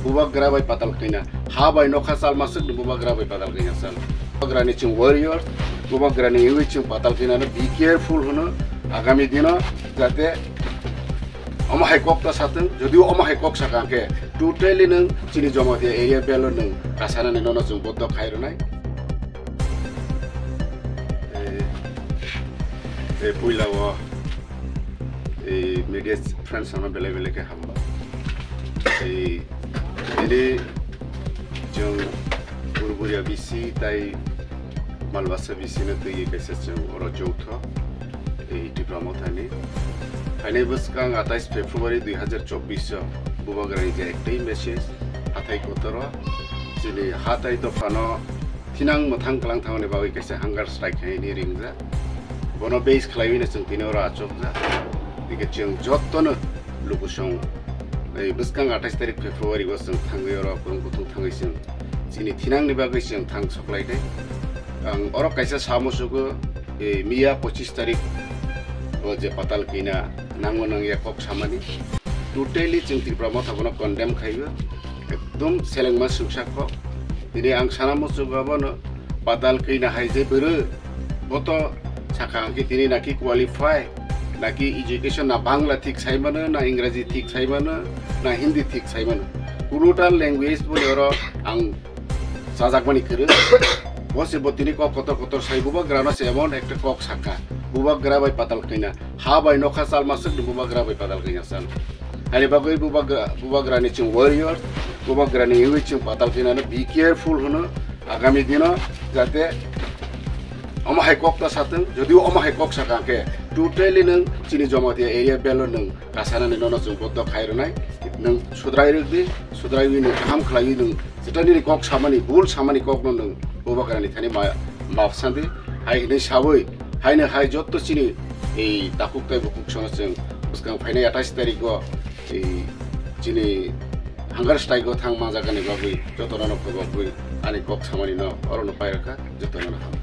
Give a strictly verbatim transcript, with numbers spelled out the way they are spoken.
Bubagra bai patal khaina, ha bai nokha chalmaswk no bubagra bai patal khaina sal. Bubagra ni chwng warrior, bubagra ni wngwi chwng patal khaina no be careful hwno agami dino, jate omo hai kok ta satwng, jodi omo hai kok sakha khe totally nwng chini Jamatia area belo nwng kasanani nono chwng boddo khai rwnai. E, e, puila o, e, media friends ano belai belai khe hamba. E, ini chwng Burburia B C tai Malbasa B C no twi kaisa chwng oro joutho, e, Tipra Mothani. Phainai bwskang atais February dui hazar chobbish o Bubagra ni je ektai message hathai kotoro chini hatai dophano thinang mwthang kwlang thangmani bagwi kaisa hunger strike khaini ringjak. Bono base khlaiwino chwng tini oro achukjak. Dike chwng jottono lukusong, ei bwskang atais tarik February o chwng thangwi oro kwrwng kuthung thangwi chwng chini thinangni bagwi chwng thang soklainai. Ang oro kaisa samo sugo, ei miya pochis tarik o je patal kina nangma nangya kok samani. Totally chwng Tipra Motha bono condemn khaiyo. Ekdom selengma suksa kok. Tini ang sana muchungo abono patal kina hai je bwrwi. Boto sakha hwnkhe tini naki qualify, naki education na Bangla thik saimano, na Ingraji thik saimano, na Hindi thik saimano. Kunuta language boni oro ang chajakmani kwrwi. Bo se bo tini kok kotor kotor sai, bubagrano se emon ekta kok sakha. Bubagra bai patal kina. Ha bai nokha chalmaswk no bubagra bai patal khaina sal. Haini bagwi bubagra, bubagra ni chwng warrior, bubagra ni wngwi chwng patal khaina no be careful hwno agami dino, jate omo hai kok ta satwng, jodi omo hai kok sakha khe totally nwng chini Jamatia area belo nwng kasanani nono chwng boddo khai rwnai, nwng sudrai rwk di, sudraiwi nwng kaham khlaiwi nwng Jeta nini kok samani, bul samani kok no nwng bubagrani thani ma-, map sandi, hai hinwi sawi, haino hai jotto chini ei takhuk tai bukhuk sono chwng bwskang phainai atais tarik o ei chini hunger strike o thang manjakani bagwi jotono no phobokwi ani kok samani no oro no pairokha, jotono no ham.